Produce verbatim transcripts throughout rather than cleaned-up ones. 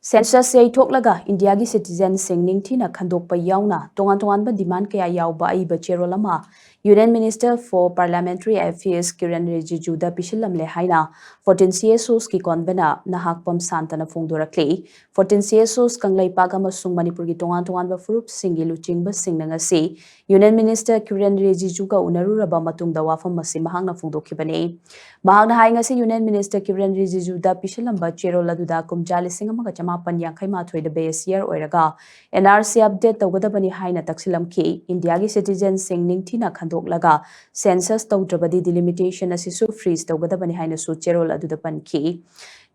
Census ꯌꯩꯊꯣꯛꯂꯒ ꯏꯟꯗꯤꯌꯥꯒꯤ citizenꯁꯤꯡ ꯅꯤꯡꯊꯤꯅ ꯈꯟꯗꯣꯛꯄ ꯌꯥꯎꯅ ꯇꯣꯉꯥꯟ ꯇꯣꯉꯥꯟꯕ demand ꯀꯌꯥ ꯌꯥꯎꯕ ꯑꯏꯕ ꯆꯦꯔꯣꯜ ꯑꯃ Union Minister for Parliamentary Affairs Kiren Rijiju ꯗ ꯄꯤꯁꯤꯜꯂꯝꯂꯦ ꯍꯥꯏꯅ fourteen C S Os ꯀꯤ convener Nahakpam ꯁꯥꯟꯇꯅ ꯐꯣꯡꯗꯣꯔꯛꯂꯤ꯫ Fourteen C S Os Kangleipak ꯑꯃꯁꯨꯡ ꯃꯅꯤꯄꯨꯔꯒꯤ ꯇꯣꯉꯥꯟ ꯇꯣꯉꯥꯟꯕ ꯐꯨꯔꯨꯞꯁꯤꯡꯒꯤ ꯂꯨꯆꯤꯡꯕꯁꯤꯡꯅ ꯉꯁꯤ Union Minister Kiren Rijijuꯒ ꯎꯅꯔꯨꯔꯕ ꯃꯇꯨꯡꯗ ꯋꯥꯐꯝ ꯑꯁꯤ ꯃꯍꯥꯛꯅ ꯐꯣꯡꯗꯣꯛꯈꯤꯕꯅꯤ꯫ ꯃꯍꯥꯛꯅ ꯍꯥꯏ, ꯉꯁꯤ Union Minister Kiren Rijijuꯗ ꯄꯤꯁꯤꯜꯂꯝꯕ ꯆꯦꯔꯣꯜ ꯑꯗꯨꯗ ꯀꯨꯝꯖꯥ ꯂꯤꯁꯤꯡ ꯑꯃꯒ ꯆꯃꯥꯄꯟ ꯌꯥꯡꯈꯩ ꯃꯥꯊꯣꯏꯗ base year ꯑꯣꯏꯔꯒ N R C update ꯇꯧꯒꯗꯕꯅꯤ ꯍꯥꯏꯅ ꯇꯛꯁꯤꯜꯂꯝꯈꯤ꯫ ꯏꯟꯗꯤꯌꯥꯒꯤ citizenꯁꯤꯡ ꯅꯤꯡꯊꯤꯅ ꯈꯟꯗꯣꯛꯂꯒ census ꯇꯧꯗ꯭ꯔꯕꯗꯤ delimitation ꯑꯁꯤꯁꯨ freeze ꯇꯧꯒꯗꯕꯅꯤ ꯍꯥꯏꯅꯁꯨ ꯆꯦꯔꯣꯜ ꯑꯗꯨꯗ ꯄꯟꯈꯤ꯫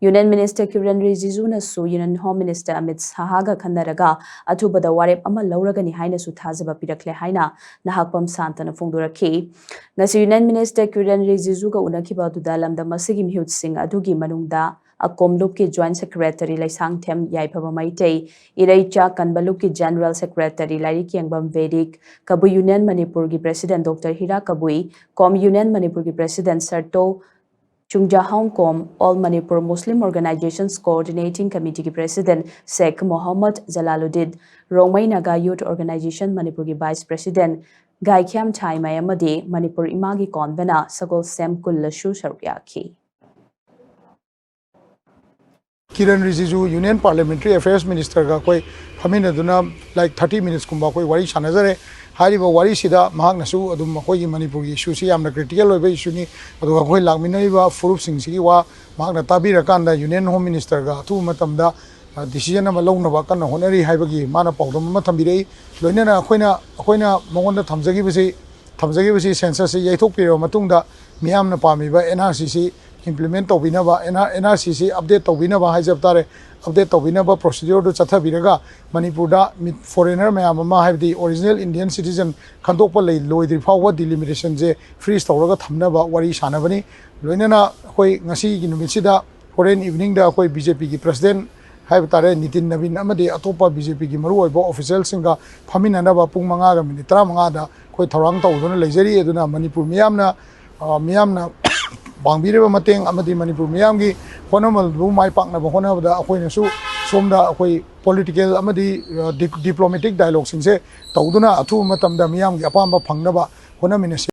Union Minister Kiren Rijijuꯅꯁꯨ Union Home Minister Amit Shahꯒ ꯈꯟꯅꯔꯒ ꯑꯊꯨꯕꯗ ꯋꯥꯔꯦꯞ ꯑꯃ ꯂꯧꯔꯒꯅꯤ ꯍꯥꯏꯅꯁꯨ ꯊꯥꯖꯕ ꯄꯤꯔꯛꯂꯦ ꯍꯥꯏꯅ ꯅꯍꯥꯛꯄꯝ ꯁꯥꯟꯇꯅ ꯐꯣꯡꯗꯣꯔꯛꯈꯤ꯫ ꯉꯁꯤ Union Minister Kiren Rijijuꯒ ꯎꯅꯈꯤꯕ ꯑꯗꯨꯗ ꯂꯝꯗꯝ ꯑꯁꯤꯒꯤ ꯃꯤꯍꯨꯠꯁꯤꯡ ꯑꯗꯨꯒꯤ ꯃꯅꯨꯡꯗ ꯑꯀꯣꯝ ꯂꯨꯞꯀꯤ Joint Secretary ꯂꯩꯁꯥꯡꯊꯦꯝ ꯌꯥꯏꯐꯕ ꯃꯩꯇꯩ, ꯏꯔꯩꯆꯥ ꯀꯟꯕ ꯂꯨꯞꯀꯤ General Secretary ꯂꯥꯏꯔꯤꯛ ꯌꯦꯡꯕꯝ ꯚꯦꯔꯤꯛ, ꯀꯕꯨꯏ Union ꯃꯅꯤꯄꯨꯔꯒꯤ President Doctor ꯍꯤꯔꯥ ꯀꯕꯨꯏ, ꯀꯣꯝ Union ꯃꯅꯤꯄꯨꯔꯒꯤ President ꯁꯔꯇꯣ ꯆꯨꯡꯖꯥꯍꯣꯡ ꯀꯣꯝ, All Manipur Muslim Organizations Coordinating Committeeꯒꯤ President ꯁꯦꯈ ꯃꯣꯍꯝꯃꯗ ꯖꯂꯥꯂꯨꯗꯤꯟ, ꯔꯣꯡꯃꯩ ꯅꯥꯒꯥ Youth Organization ꯃꯅꯤꯄꯨꯔꯒꯤ Vice President ꯒꯥꯏꯈ꯭ꯌꯥꯝ ꯊꯥꯏꯃꯩ ꯑꯃꯗꯤ ꯃꯅꯤꯄꯨꯔ ꯏꯃꯥꯒꯤ convener ꯁꯒꯣꯜꯁꯦꯝ ꯀꯨꯜꯂꯁꯨ ꯁꯔꯨꯛ ꯌꯥꯈꯤ꯫ ꯀꯤꯔꯟ ꯔꯤꯖꯤꯖꯨ Union Parliamentary Affairs Ministerꯒ ꯑꯩꯈꯣꯏ ꯐꯝꯃꯤꯟꯅꯗꯨꯅ like thirty minutesꯀꯨꯝꯕ ꯑꯩꯈꯣꯏ ꯋꯥꯔꯤ ꯁꯥꯟꯅꯖꯔꯦ꯫ ꯍꯥꯏꯔꯤꯕ ꯋꯥꯔꯤꯁꯤꯗ ꯃꯍꯥꯛꯅꯁꯨ ꯑꯗꯨꯝ ꯑꯩꯈꯣꯏꯒꯤ ꯃꯅꯤꯄꯨꯔꯒꯤ issueꯁꯤ ꯌꯥꯝꯅ critical ꯑꯣꯏꯕ issueꯅꯤ, ꯑꯗꯨꯒ ꯑꯩꯈꯣꯏ ꯂꯥꯛꯃꯤꯟꯅꯔꯤꯕ ꯐꯨꯔꯨꯞꯁꯤꯡꯁꯤꯒꯤ ꯋꯥ ꯃꯍꯥꯛꯅ ꯇꯥꯕꯤꯔꯀꯥꯟꯗ Union Home Ministerꯒ ꯑꯊꯨꯕ ꯃꯇꯝꯗ decision ꯑꯃ ꯂꯧꯅꯕ ꯀꯟꯅ ꯍꯣꯠꯅꯔꯤ ꯍꯥꯏꯕꯒꯤ ꯃꯥꯅ ꯄꯥꯎꯗꯝ ꯑꯃ ꯊꯝꯕꯤꯔꯛꯏ꯫ ꯂꯣꯏꯅꯅ ꯑꯩꯈꯣꯏꯅ ꯑꯩꯈꯣꯏꯅ ꯃꯉꯣꯟꯗ ꯊꯝꯖꯈꯤꯕꯁꯤ ꯊꯝꯖꯈꯤꯕꯁꯤ censusꯁꯤ ꯌꯩꯊꯣꯛꯄꯤꯔꯕ ꯃꯇꯨꯡꯗ ꯃꯤꯌꯥꯝꯅ ꯄꯥꯝꯃꯤꯕ NRCꯁꯤ implement ꯇꯧꯕꯤꯅꯕ, NRCꯁꯤ update ꯇꯧꯕꯤꯅꯕ ꯍꯥꯏꯖꯕ ꯇꯥꯔꯦ, update ꯇꯧꯕꯤꯅꯕ procedureꯗꯨ ꯆꯠꯊꯕꯤꯔꯒ ꯃꯅꯤꯄꯨꯔꯗ foreigner ꯃꯌꯥꯝ ꯑꯃ, ꯍꯥꯏꯕꯗꯤ original Indian citizen ꯈꯟꯗꯣꯛꯄ ꯂꯩ ꯂꯣꯏꯗ꯭ꯔꯤ ꯐꯥꯎꯕ delimitation ꯁꯦ freeze ꯇꯧꯔꯒ ꯊꯝꯅꯕ ꯋꯥꯔꯤ ꯁꯥꯟꯅꯕꯅꯤ꯫ ꯂꯣꯏꯅꯅ ꯑꯩꯈꯣꯏ ꯉꯁꯤꯒꯤ ꯅꯨꯃꯤꯠꯁꯤꯗ ꯍꯣꯔꯦꯟ eveningꯗ ꯑꯩꯈꯣꯏ BJPꯒꯤ president ꯍꯥꯏꯕ ꯇꯥꯔꯦ, ꯅꯤꯇꯤꯟ ꯅꯕꯤꯟ ꯑꯃꯗꯤ ꯑꯇꯣꯞꯄ BJPꯒꯤ ꯃꯔꯨꯑꯣꯏꯕ officialꯁꯤꯡꯒ ꯐꯝꯃꯤꯟꯅꯅꯕ ꯄꯨꯡ ꯃꯉꯥꯒ ꯃꯤꯅꯤꯠ ꯇꯔꯥꯃꯉꯥꯗ ꯑꯩꯈꯣꯏ ꯊꯧꯔꯥꯡ ꯇꯧꯗꯨꯅ ꯂꯩꯖꯔꯤ꯫ ꯑꯗꯨꯅ ꯃꯅꯤꯄꯨꯔ ꯃꯤꯌꯥꯝꯅ, ꯑ, ꯃꯤꯌꯥꯝꯅ ꯄꯥꯡꯕꯤꯔꯤꯕ ꯃꯇꯦꯡ ꯑꯃꯗꯤ ꯃꯅꯤꯄꯨꯔ ꯃꯤꯌꯥꯝꯒꯤ ꯍꯣꯠꯅꯕꯗꯨ ꯃꯥꯏ ꯄꯥꯛꯅꯕ ꯍꯣꯠꯅꯕꯗ ꯑꯩꯈꯣꯏꯅꯁꯨ ꯁꯣꯝꯗ ꯑꯩꯈꯣꯏ ꯄꯣꯂꯤꯇꯤꯀꯦꯜ ꯑꯃꯗꯤ ꯗꯤꯄ꯭ꯂꯣꯃꯦꯇꯤꯛ ꯗꯥꯏꯂꯣꯒꯁꯤꯡꯁꯦ ꯇꯧꯗꯨꯅ ꯑꯊꯨꯕ ꯃꯇꯝꯗ ꯃꯤꯌꯥꯝꯒꯤ ꯑꯄꯥꯝꯕ ꯐꯪꯅꯕ ꯍꯣꯠꯅꯃꯤꯟꯅꯁꯤ꯫